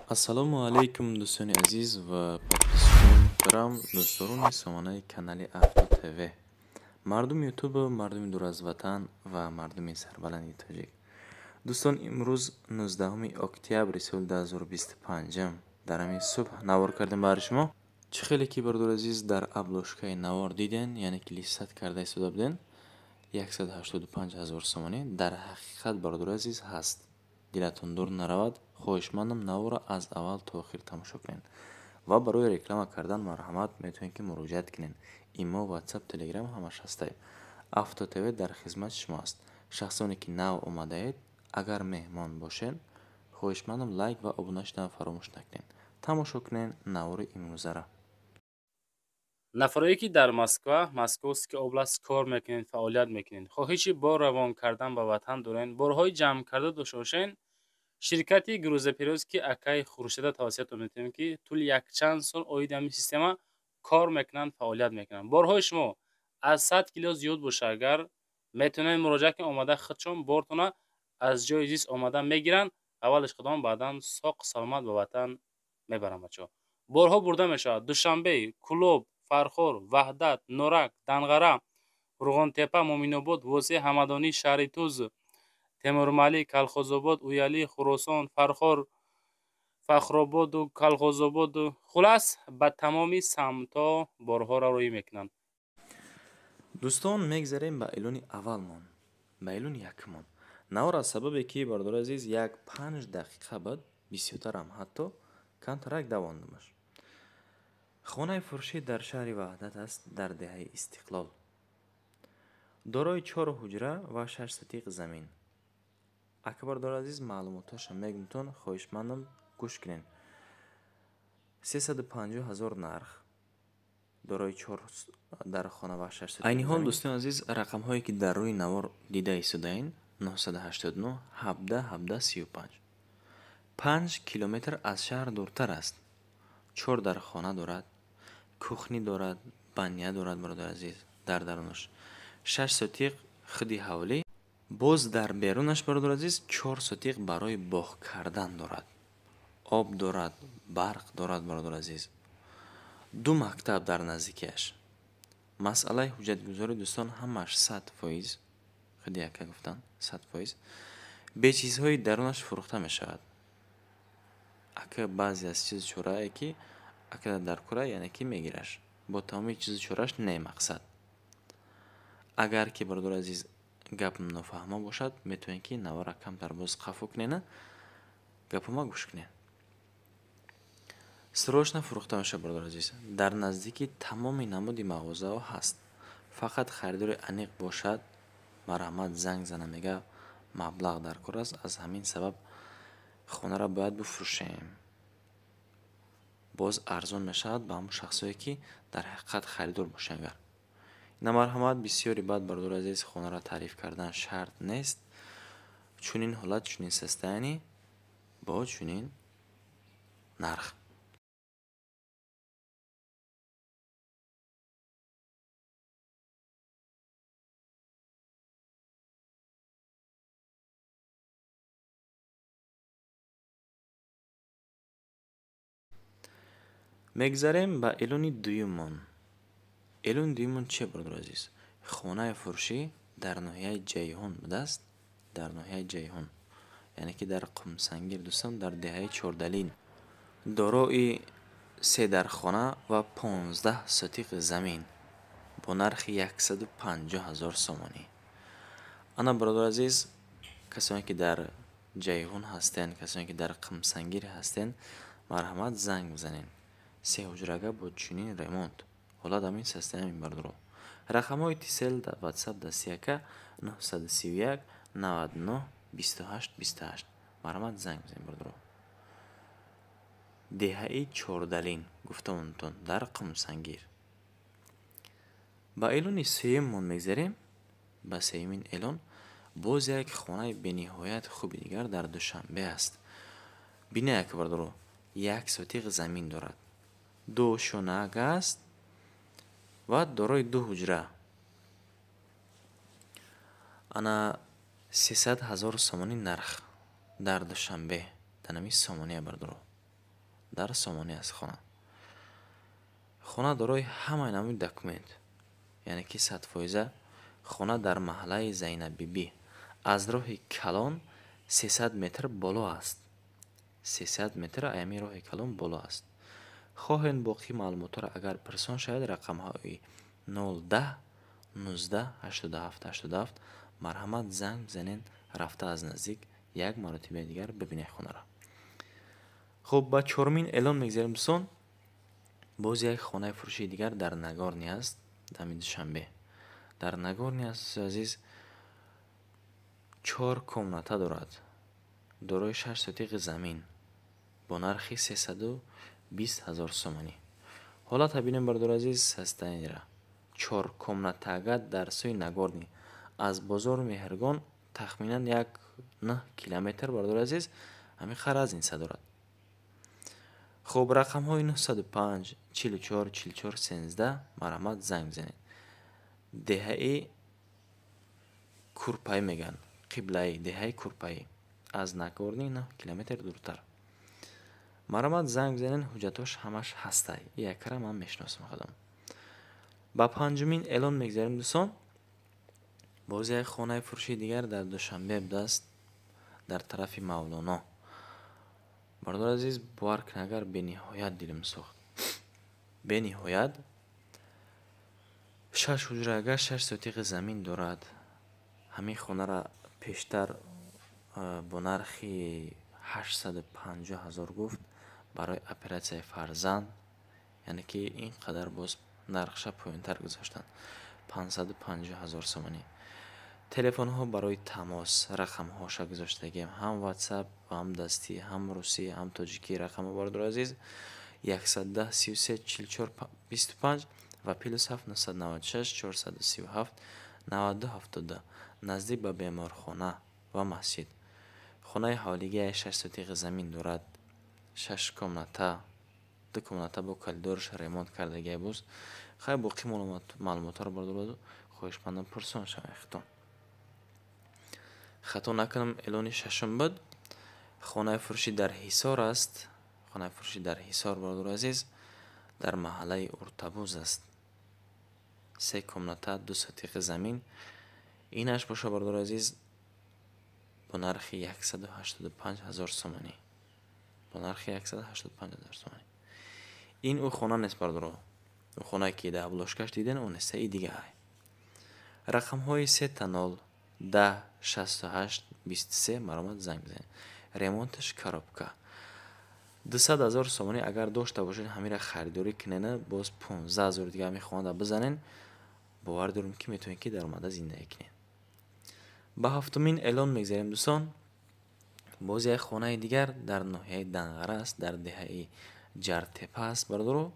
Ассалому алайкум, дӯстони азиз ва подписчикони муҳтарам, дӯстдорони сомонаи канали Авто ТВ, мардуми Ютуб, мардуми дур аз ватан ва мардуми сарбаланди тоҷик. Дӯстон, имрӯз 19 октябри соли 2025, дар ҳамин субҳ навор кардем барои шумо. Чӣ хеле ки, бародари азиз, дар обложкаи навор диден, яъне ки листать карда истода буден, 185 ҳазор сомонӣ дар ҳақиқат, бародари азиз, ҳаст. Дилатон дур наравад, хоҳишмандам, наворро аз аввал то охир тамошо кунед ва барои реклама кардан, марҳамат, метавонед ки муроҷиат кунед. Имо, Ватсап, Телеграм ҳамаш ҳастай. Авто ТВ дар хизмати шумо аст. Шахсоне ки нав омадаед, агар меҳмон бошед, хоҳишмандам, лайк ва обуна шудан фаромӯш накунед. Тамошо кунед навори имрӯзаро. Нафарое ки дар Москва, Московский область кор мекунед, фаъолият мекунед, хоҳиши бор равон кардан ба ватан доред, борҳои ҷамъкарда дошта бошед, ширкати грузоперевозки акаи Хуршеда тавсиятон метавонем, ки тӯли якчанд сол оиди ҳамин система кор мекунанд, фаъолият мекунанд. Борҳои шумо аз 100 кило зиёд боша агар, метавонед муроҷиат кунед, омада худшон бортона аз ҷои зист омада мегиранд, аввалаш худон, баъдан соқ саломат ба ватан мебаранд. Бачаҳо, борҳо бурда мешавад Душанбе, Кӯлоб, Фархор, Ваҳдат, Норак, Данғара, Рӯғонтепа, Муъминобод, Восеъ, Ҳамадонӣ, Шаҳритуз, Темурмалик, Калхозобод, Уялӣ, Хуросон, Фархор, Фахрободу Калхозободу, хулас, ба тамоми самтҳо борҳоро роҳӣ мекунанд. Дӯстон, мегзарем ба эълони аввалмон, ба эълони якумон. Навор аз сабабе ки, бародари азиз, як 5 дақиқа буд, бисёртарам ҳатто камтарак давондамаш. Хонаи фурӯшӣ дар шаҳри Ваҳдат аст, дар деҳаи Истиқлол, дорои чор ҳуҷра ва 6 сотиқ замин. Ака, бародари азиз, маълумотҳоша мегумтон, хоҳишмандам, гӯш кунед. 350 000 нарх, дорои чор дар хона ва шаш. Айни ҳол, дӯстони азиз, рақамҳое ки дар рӯи навор дида истодаед: 989 17 17 35. 5 километр аз шаҳр дуртар аст. Чор дар хона дорад, кухня дорад, баня дорад, бародари азиз, дар дарунаш 6 сотиқ худи ҳавлӣ, боз дар берунаш, бародари азиз, 4 сотиқ барои боғ кардан дорад, об дорад, барқ дорад, бародари азиз, ду мактаб дар наздикиаш. Масъалаи ҳуҷҷатгузорӣ, дӯстон, ҳамааш 100%, худи яка гуфтан, 100%, бе чизҳои дарунаш фурӯхта мешавад. Ака, баъзе аз чизу чорае ки ака дар кора, яъне ки мегираш бо тамоми чизу чорааш, не мақсад. Агар ки, бародари азиз, гап нофаҳмо бошад, метавонед ки навора камтар боз қафо кунена, гапома гӯш кунед. Срочно фурӯхта мешавад, бародари азиз. Дар наздики тамоми намуди мағозаҳо ҳаст. Фақат харидори аниқ бошад, марҳамат, занг зана. Мега, маблағ дар кор аст, аз ҳамин сабаб хонаро бояд бифурӯшем. Боз арзон мешавад ба ҳамон шахсое ки дар ҳақиқат харидор бошанд. Агар на, марҳамат. Бисёри баъд, бародари азиз, хонаро таъриф кардан шарт нест. Чунин ҳолат, чунин состояние, бо чунин нарх. Мегзарем ба эълони дуюммон. Эълони дуюммон чие, бародари азиз? Хонаи фурӯшӣ дар ноҳияи Ҷайҳун будааст, дар ноҳияи Ҷайҳун, яъне ки дар Қумсангир, дӯстон, дар деҳаи Чордалин, дорои се дархона ва 15 сотиқ замин бо нархи 150 000 сомонӣ. Ана, бародари азиз, касоне ки дар Ҷайҳун ҳастен, касоне ки дар Қумсангир ҳастен, марҳамат, занг бизанед. Се ҳуҷрага бо чунин ремонт, ҳолат ҳамин состояние, бародаро. Рақамҳои Тисел, Ватсап дасти яка: 931 99 28 28. Марҳамат, занг бизанед, бародаро. Деҳаи Чордалин гуфтамонтон, дар Қумсангир. Ба эълони сеюммон мегзарем. Ба сеюмин эълон. Боз як хонаи бениҳоят хуби дигар дар Душанбе аст. Бинед, бародаро, 1 сотиқ замин дорад, ду ошёнак аст ва дорои ду ҳуҷра. Ана, 300 000 сомонӣ нарх, дар Душанбе, дар ҳамин сомония, бародаро. Дар Сомонӣ аст хона. Хона дорои ҳамаи намуди документ, яъне ки 100%. Хона дар маҳаллаи Зайнаббибӣ, аз роҳи калон 300 метр боло аст. 300 метр аями роҳи калон боло аст. Хоҳед, боқӣ маълумотҳоро агар пурсон шавед, рақамҳои 010 19 87 87 марҳамат, занг бизанед, рафта аз наздик як маротибаи дигар бибинед хонаро. Хуб, ба чорумин эълон мегзарем, дӯстон. Боз як хонаи фурӯшии дигар дар Нагорный аст, ҳамин Душанбе дар Нагорный аст, дӯстои азиз. Чор комната дорад, дорои 6 сотиқи замин, бо нархи 320 000 сомонӣ. Ҳолата бинем, бародари азиз, состояниера. Чор комнатага дар сӯи Нагорный, аз бозори Меҳргон тахминан 1,9 километр, бародари азиз, ҳамин қадр разница дорад. Хуб, рақамҳои 905 44 44 13, марҳамат, занг бизанед. Деҳаи Курпаӣ мегӯянд, Қиблаӣ, деҳаи Курпаӣ, аз Нагорный 9 километр дуртар. Марҳамат, занг бизанед, ҳуҷҷатҳош ҳамаш ҳастай. Якара ман мешиносам худам. Ба панҷумин эълон мегзарем, дӯстон. Боз як хонаи фурӯшии дигар дар Душанбе будааст, дар тарафи Мавлоно. Бародари азиз, бовар кунед, агар бениҳоят дилам сӯхт, бениҳоят. Шаш ҳуҷрага, 6 сотиқи замин дорад. Ҳамин хонаро пештар бо нархи 850 000 гуфт, барои оператсияи фарзанд, яъне ки ин қадар боз нархша поёнтар гузоштанд, 550 000 сомонӣ. Телефонҳо барои тамос, рақамҳоша гузоштагием, ҳам Ватсап, ҳам дастӣ, ҳам русӣ, ҳам тоҷикӣ рақамҳо, бародари азиз: 110 33 44 25 ва +7 996 437 92 72. Наздик ба беморхона ва масҷид. Хонаи ҳавлигияи 6 сотиқи замин дорад, шаш комната, ду комната бо коридораш ремонт кардагия боз. Хай, боқӣ маълумотҳоро, бародаро, хоҳишмандам, пурсон шавед худтон. Хато накунам, эълони шашум буд. Хонаи фурӯшӣ дар Ҳисор аст. Хонаи фурӯшӣ дар Ҳисор, бародари азиз, дар маҳаллаи Уртабуз аст. Се комната, 2 сотиқи замин. Инаш боша, бародари азиз, бо нархи 185 000 сомонӣ, бо нархи 185 000 сомонӣ. Ин ӯ хона нест, бародаро, ӯ хонае ки дар обложкаш диден, ӯ нест, и дига. Рақамҳои 000 10 68 23, марҳамат, занг бизанед. Ремонташ коробка. 200 000 сомонӣ агар дошта бошед, ҳамира харидорӣ кунена, боз 15 000 дига ҳамин хонада бизанен, бовар дорем, ки метавонед, ки даромада зиндагӣ кунед. Ба ҳафтумин эълон мегзарем, дӯстон. Боз як хонаи дигар дар ноҳияи Данғара аст, дар деҳаи Ҷартепа аст, бародаро.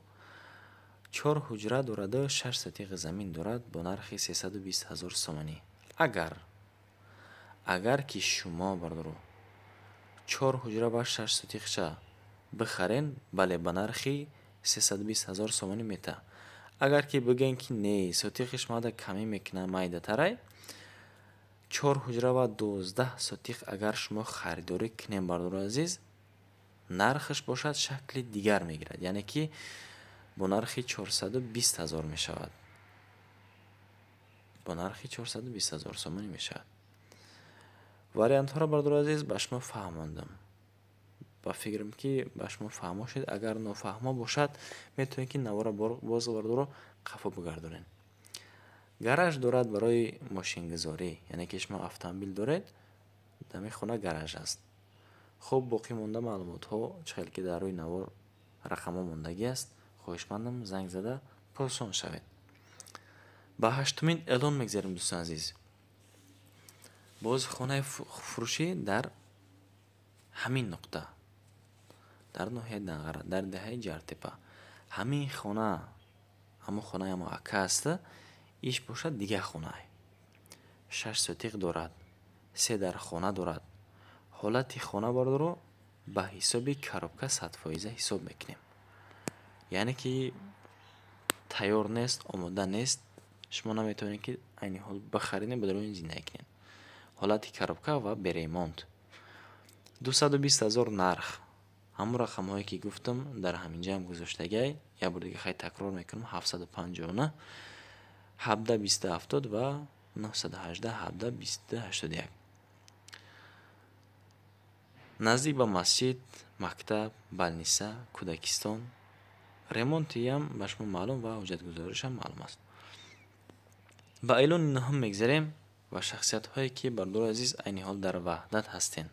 Чор ҳуҷра дораду 6 сотиқи замин дорад, бо нархи 320 000 сомонӣ. Агар ки шумо, бародаро, чор ҳуҷра ва 6 сотиқча бихарен, бале, ба нархи 320 000 сомонӣ мета. Агар ки бигӯем, ки не, сотиқиш мада камӣ мекунад, майдатарай, чор ҳуҷра ва 12 сотиқ агар шумо харидорӣ кунем, бародари азиз, нархаш бошад шакли дигар мегирад, яъне ки бо нархи 420 000 мешавад, бо нархи 420 000 сомонӣ мешавад. Вариантҳоро, бародари азиз, ба шумо фаҳмондам. Ба фикрам, ки ба шумо фаҳмо шуд. Агар нофаҳмо бошад, метавонед, ки навора боз, бародаро, қафо бигардонед. Гараж дорад барои мошингузорӣ, яъне ки шумо автомобил доред, дар ин хона гараж аст. Хуб, боқӣ монда маълумотҳо, чӣ хел ки дар рӯи навор рақамҳо мондагӣ аст, хоҳишмандам, занг зада пурсон шавед. Ба ҳаштумин эълон мегзарем, дӯстони азиз. Боз хонаи фурӯшӣ дар ҳамин нуқта, дар ноҳияи Данғара, дар деҳаи Ҷартепа. Ҳамин хона ҳамон хонаи ҳамо ака аст, иш бошад дигар хонае. 6 сотиқ дорад, се дар хона дорад. Ҳолати хона, бародаро, ба ҳисоби коробка 100% ҳисоб мекунем, яъне ки тайёр нест, омода нест, шумо наметавонед, ки айни ҳол бихаред, ба дарони зиндагӣ кунед. Ҳолати коробка ва бе ремонт. 220 000 нарх. Ҳамон рақамҳое ки гуфтам, дар ҳаминҷаам гузоштагиай. Як бор дига хай такрор мекунам: 759 17 20 70 ва 918 17 22 81. Наздик ба масҷид, мактаб, больница, кӯдакистон. Ремонтиам ба шумо маълум ва ҳуҷҷатгузоришам маълум аст. Ба эълони нӯҳум мегзарем ва шахсиятҳое ки, бардори азиз, айни ҳол дар Ваҳдат ҳастен,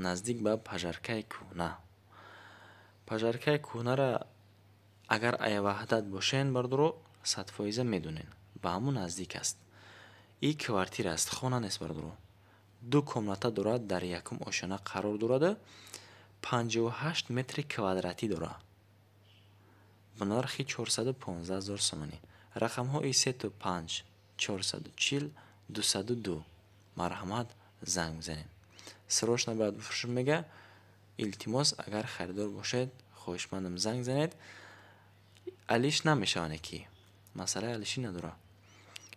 наздик ба Пажаркаи кӯҳна. Пажаркаи кӯҳнара агар ай Ваҳдат бошен, бардоро, 100% медонен, ба ҳамун наздик аст. И квартира аст, хона нест, бардоро. Ду комната дорад, дар якум ошёна қарор дорад, 58 метри квадратӣ дорад, ба нархи 415 000 сомонӣ. Рақамҳои 3 5 440 202. Марҳамат, занг бизанед. Срочно бояд бифурӯшем, мега. Илтимос, агар харидор бошед, хоҳишмандам, занг занед. Алиш намешаване ки масъалаи алишӣ надорад.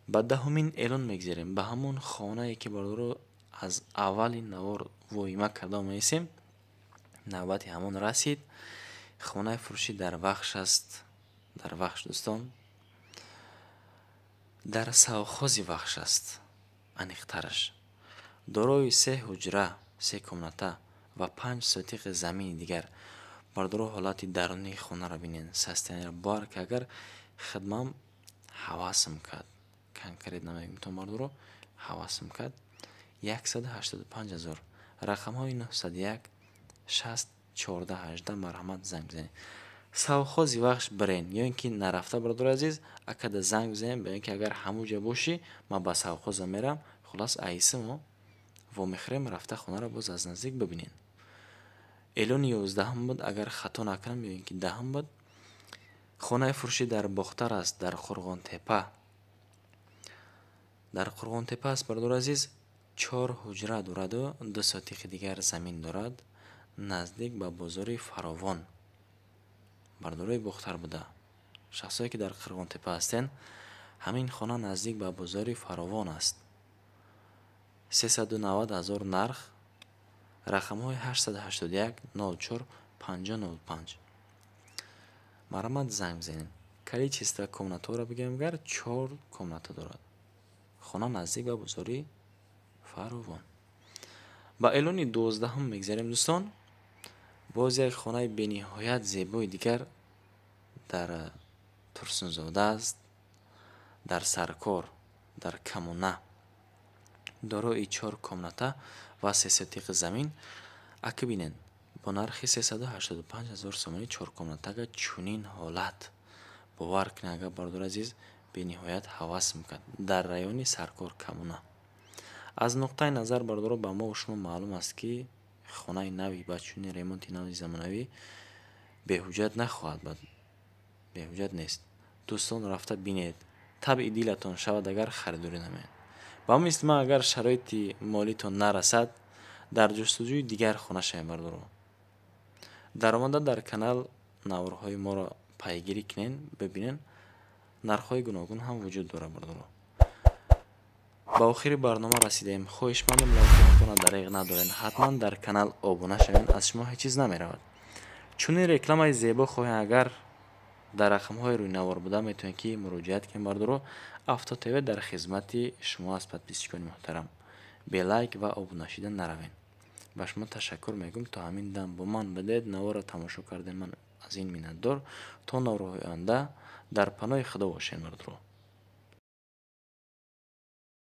Ба даҳумин эълон мегзарем, ба ҳамон хонае ки, бардоро, аз аввали навор воҳима карда омаистем. Навбати ҳамон расид. Хонаи фурӯшӣ дар Вахш аст, дар Вахш, дӯстон, дар совхози Вахш аст аниқтараш. Дорои се ҳуҷра, се комната ва 5 сотиқи замини дигар. Бардоро, ҳолати дарунии хонаро бинед, состояние ро. Бовар ки, агар хидмам ҳавасм кард, конкретно мегӯям, бардоро, ҳавасм кард. 185 000. Рақамҳои 901 60 14 18. Марҳамат, занг бизанед. Совхози Вахш бирен ё ин ки нарафта, бародари азиз, акада занг бизанед, ба ин ки агар ҳамун ҷо бошӣ, ман ба совхоза мерам. Хулас, айсимо вомехӯрем, рафта хонаро боз аз наздик бибинед. Эълони 11-ум буд, агар хато накунам, ё ин ки 10-ум буд. Хонаи фурӯшӣ дар Бохтар аст, дар Қурғонтепа. Дар Қурғонтепа аст, бародари азиз. Чор ҳуҷра дораду ду сотиқи дигар замин дорад, наздик ба бозори Фаровон. Бардорои Бохтар буда, шахсое ки дар Қурғонтепа ҳастен, ҳамин хона наздик ба бозори Фаровон аст. 390 000 нарх. Рақамҳои 881 04 50 05. Марҳамат, занг бизанед. Количество комнатаҳоро бигӯем агар, чор комната дорад хона, наздик ба бозори Фаровон. Ба эълони 12-ум мегзарем, дӯстон. Боз як хонаи бениҳоят зебои дигар дар Турсунзода аст, дар Саркор, дар Камона, дорои чор комната ва се сотиқи замин. Ака, бинед, бо нархи 385 000 сомонӣ чор комнатага чунин ҳолат. Бовар кунед, агар, бародари азиз, бениҳоят ҳавас мекард. Дар райони Саркор, Камона. Аз нуқтаи назар, бародаро, ба мо шумо маълум аст, ки хонаи нави ба чунин ремонти нави замонавӣ беҳуҷҷат нахоҳад буд, беҳуҷҷат нест. Дӯстон, рафта бинед, табъи дилатон шавад агар, харидорӣ намоед. Ба мисли ман, агар шароити молитон нарасад, дар ҷустуҷӯи дигар хона шавем. Бародаро, даромада дар канал наворҳои моро пайгирӣ кунед, бибинед, нархҳои гуногун ҳам вуҷуд дорад. Бародаро, ба охири барнома расидаем. Хоҳишмандам, лайкатонро дареғ надоред, ҳатман дар канал обуна шавед, аз шумо ҳеҷ чиз намеравад. Чунин рекламаи зебо хоҳем агар, дар рақамҳои рӯйнавор буда метавонед ки муроҷиат кунед. Бардоро, Авто ТВ дар хизмати шумо аст. Подписчик они муҳтарам, бе лайк ва обуна шида наравед. Ба шумо ташаккур мегӯм, то ҳамин дам бо ман будед, наворро тамошо кардем, ман аз ин миннатдор. То наворҳои оянда дар паноҳи Худо бошед, бардоро.